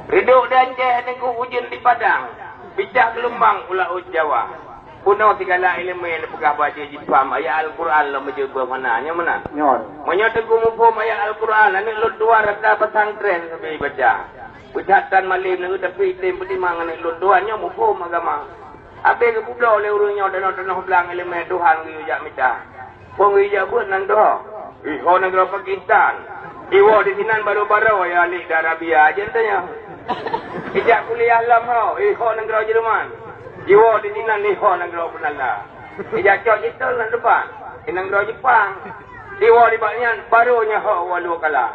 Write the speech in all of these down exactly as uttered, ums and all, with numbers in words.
Reudôk di Aceh, teungku, ujeuen di Padang, picah geulumbang u Laôt Jawa. Bunoe sigala iéleumé neupeugah bak jih jipaham ayat Al-Qur'an lom meujeuet beuh mana, nyoe meunan. Nyoe. Meunyoe teungku muphom ayat Al-Qur'an, aneuk lôn tuan rata pesantren sabe baca. Beucatan malém neueu tapi item peutimang aneuk lôn tuan nyoe muphom agama. Abéh geupubloe lé ureuëng nyoe tanoh-tanoh blang iéleumé Tuhan geuyue jak mita. Phon geuyue jak beuet nan doh. Iho nanggroe Pakistan. Iwoe disinan baroe-baroe ya lik di Arabia jeuet tanyoe. Ijak kuliah lom ho, iho nanggroe Jerman. Iwoe disinan iho nanggroe Beulanda. Ijak cok jitol nan depan, i nanggroe Jepang. Iwoe dibak nyan baroe nyoe ho walu kala.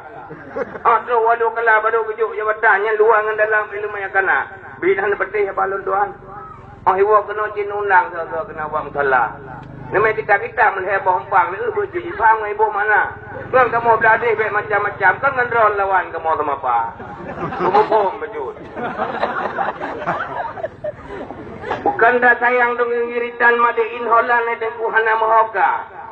Ah, trok walu kala baroe geujok jabatan nyan luwa ngon dalam iéleumé nyang kana. Bit hana beuteh haba lôn tuan. Oh, iwoe keunoe cit undang soe-soe keunoe bak musala. Neumé kita-kita meulhèe boh umpang, lheueh beuet jih jipaham ngon iboh makna. Ngon kamoe blah deh bèk macam-macam, kon ngon droe lawan kamoe seumapa. Peumuphom beujeuet. Bukon that sayang deungon giritan made in Holland, eh, teungku hana meuhoka.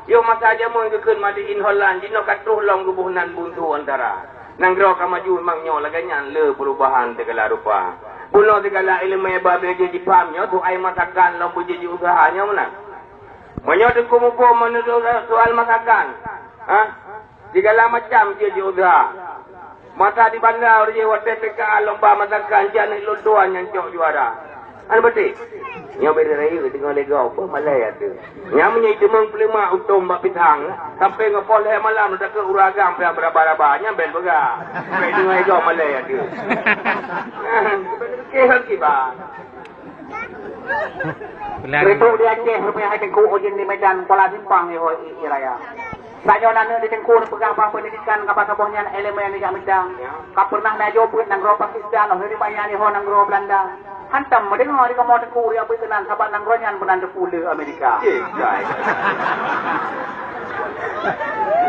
Yoh masa jameun geukheun made in Holland, jinoe ka troh lom geuboh nan buntu antara. Nanggroe ka maju memang nyoe lagèe nyan le perubahan sigala rupa. Bunoe sigala iéleumé babah jih jipaham nyoe tuai masakan lom beujeuet jiusaha nyoe meunan. Meunyoe teungku muphom meunurot soal masakan, ha? Sigala macam jeuet jiusaha. Masa di banda ureuëng watèe P K A lomba masakan jak aneuk lôn tuan nyang cok juara. Hana beuteh. Nyoe beda rayeuk deungoe lé gob, beuh malèe ateueh. Nyan meunyoe iteumeung peulemak utom bak pisang, sampai ngon poh lhèe malam takheun ureuëng agam pih beuraba-raba, nyan bèk peugah. Sampai deungoe lé gob malèe ateueh. Keh kiban. Reutôk di Aceh, rupanya hai teungku ujeuen di Medan, Kuala Simpang, iho i, i raya. Tanyoe na aneuk di teungku neupeugah bak peundidikan ka pasoe boh nyan iéleumé nyang jak mita. Ka pernah na jok beuet nanggroe Pakistan, oh, di bayan iho nanggroe Beulanda. Hantom meudeungoe di kamoe teungku ureuëng beuet keunan sabab nanggroe nyan meunan teupeu le Amerika.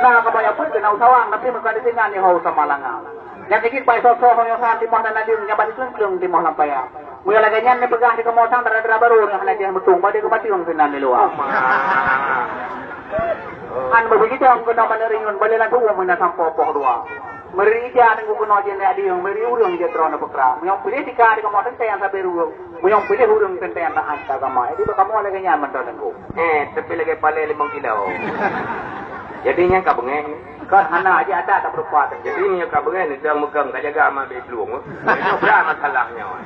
Na ka baya beuet keunan u Sawang, tapi meuka di sinan iho u Samalanga. Nyang keujieb bai soe-soe nyoe san timoh dan adeueng nyang bak sikleueng-kleueng timoh lam paya. Meunyoe lagèe nyan neupeugah di kamoe sang dara-dara barô nyang hana jih meutung bak deuh geumateueng sinan di luwa. An beubeugitu keunoe manök rinyueng balé lam tuwöm meunan sampoe poh dua. Meuri ija teungku keunoe jih nyak dieng, meuri ureuëng jeuet droeneuh peukra. Meunyoe piléh tika di kamoe teuntèe nyang sabe ruweueng, meunyoe piléh ureuëng teuntèe nyang taát keu agama. Jadi bak kamoe lagèe nyan mantong teungku. Eh, tapi lagèe palé limong kilo. Jadi nyan ka beungèh. Kan hana aja ada tak berupa tu. Jadi ni ka beungèh ni dang meukang ka jaga mak bek plueng. Itu berat masalah nyoe.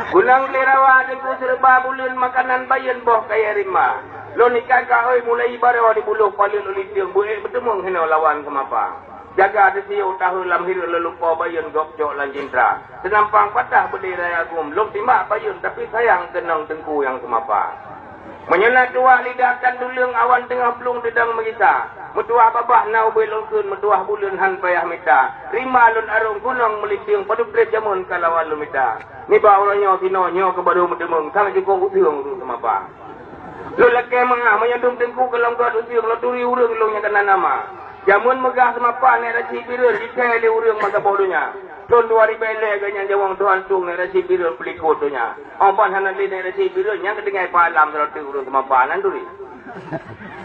Gunong lé rawa teungku seureuba buleuen makanan bayeuen boh kayèe rimba. Lôn ikan ka hôi mulai baroe di buloh paleuet lôn litieng buet beuteumeung hinoe lawan seumapa. Jaga teusiôh tahu lam hireuen lôn lupo bayeuen gob cok lam cintra. Seunampang patah beudé raya gum lôn timbak bayeuen tapi sayang keunong teungku nyang seumapa. Meunyoe na tuwah lidah tan tuleueng awan teungoh plueng teudong meugisa. Meutuwah babah na ubé lôn kheun, meutuwah buleuen han payah mita. Rimba lôn arong gunong meulitieng padub trép jameun ka lawan lôn mita. Nibak uroe nyoe sinoe nyoe keu barô meuteumeung, sang jukôk useueng ureuëng seumapa. Lôn lakèe meu'ah meunyoe dum teungku keu lôn gèt useueng lôn turi ureuëng lôn nyang kana nama. Jameun meugah seumapa nèk Rashid Bireuen jikèe lé ureuëng masa boh donya. Thôn dua ribèe lhèe geuh nyan jaweueng Tuhan tueng nèk Rashid Bireuen peulikot donya. Óh ban hana lé nèk Rashid Bireuen nyang geutinggai peualam sidroe teuk ureuëng seumapa nan turi.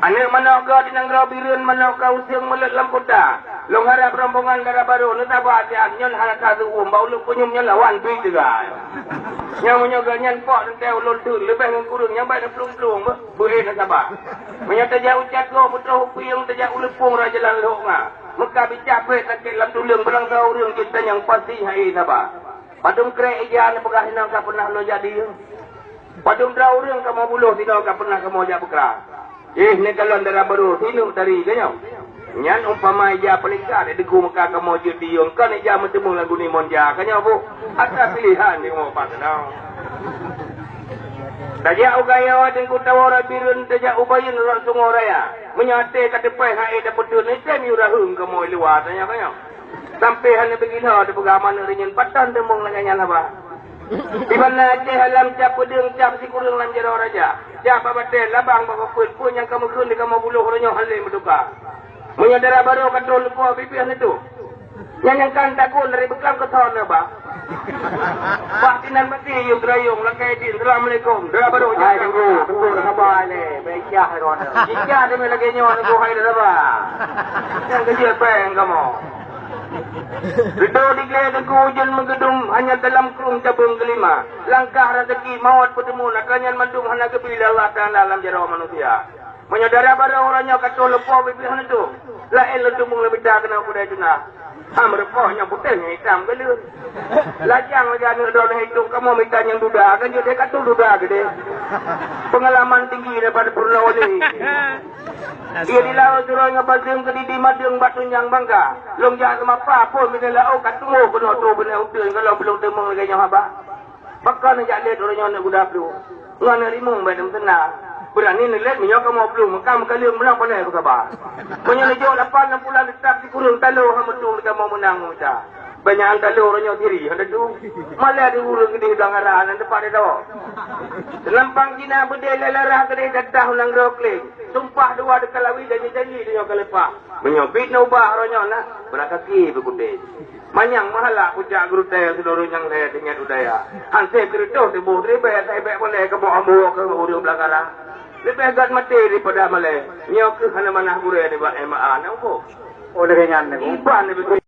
Aneuk manok gèt di nanggroe Bireuen manok ka useueng meuleuet lam kuta. Lôn harab rombongan dara barô neusaba siat nyoe hana ka seuuem bak ulôn punyueng nyoe lawan bit teuga. Nyang meunyoe geuh nyan pok teuntèe ulôn teun leubeh ngon kureueng nyang bèk neuplueng-plueng beuh. Beuhe na saba. Meunyoe tajak u Cako, peutroh u Pieng, tajak u Leupông, rot jalan Lhok Nga. Meuka bicah pèt sakét lam tuleueng, barangkaho ureueng jeuet tanyong pasti hai saba. Padum krek ija neupeugah inong ka peunah lôn jak diyeueng. Padum droe ureueng kamoe buloh sinoe ka peunah kamoe jak beukra. Ih, neukalon dara barô, sineuk tari geuh nyoe. Nyan umpama ija peulingka di Teungku Meuka kamoe jeuet diyueng, kon ija meuteumeung lam guni monja ka nyoe, Bu. Atra pilehan di rumoh pat keunoe. Tajak u Gayo Teungku Tawoe Rabireuen, tajak u Bayeuen rot Sungoe Raya. Meunyoe até ka teupèh hai tapeuteun, item yue raheueng kamoe luwa tanyoe ka nyoe. Sampai hana beugila teupeugah manök reunyeun, paton teumeung lagèe nyan haba. Di banda Aceh alam cap peudeueng, cap sikureueng lam jaroe raja. Cap bak batèe, labang bak bapeuen, peue nyang ka meukheun di kamoe buloh uroe nyoe hana lé meutuka. Meunyoe dara barô ka troh lukoe, pipih neutuek. Nyan nyang kan takot lari beuklam keu thon na, Bah. Bah sinan mati yue geurayong lakèe jih, "Assalamualaikum." Dara barô hai, jangka. Teungku, Teungku, dah sabar lé. Bèk ijah lé droeneuh. Ijah teumé lagèe nyoe, Teungku, hai, dah sabar. Nyang keujeuet pèng kamoe. Ridho diglé teungku ujeuen meugeudong hanya dalam krueng cabeueng keulima. Langkah raseuki mawöt peuteumon, atra nyan mandum hana geubri lé Allah Taala lam jaroe manusia. Meunyoe dara barô uroe nyoe ka troh leupo biet-biet hana tueng, laén lôn teumeung lôn mita keunoe kudai tuna. Ha meureupoh nyang putéh nyang itam galeueng. Lajang lagèe aneuk droeneuh itong kamoe mita nyang duda, kan jeuet ka troh duda keudéh. Peungalaman tinggi daripada Purna Wali. Ia di laôt suroi ngon paseung keudidi madeueng bak tunjang bangka. Lôn jak seumapa phôn binéh laôt ka tuwoe keunoe troh binéh uteuen, kalau beulông teumeung lagèe nyoe haba. Pakon neujak lét uroe nyoe neuk guda plueng? Ngon neurimueng bèk neumeuteuna. Beurani neulét meunyoe kamoe plueng, meuka meukaleueng meunan pané beusaba. Meunyoe neujok lapan lam pulan teutap sikureueng talo han meutueng di kamoe meunang meuta. Banyakan talo uroe nyoe siri han teutueng. Malèe di ureueng geudeh dang arah nan teumpat didawok. Seunampang Cina beudé lé larah geudeh datah u nanggroe Kling. Sumpah dua deukalawi janji-janji tanyoe ka leupah. Meunyoe biet na ubah uroe nyoe na, beurakaki beukuté. Manyang meuhala pucak geurutée, seuluruh nyang lhée teuingat u daya. Hanse keureutôh tuboh ribée, sai bék boleh keuboh ambo keu ureuëng beulangkara. Leubeh gét maté daripada malée. Nyoe kheueh hana manah gurée nibak M A na uboh. Oh, lagée nyan, Teungku. Iban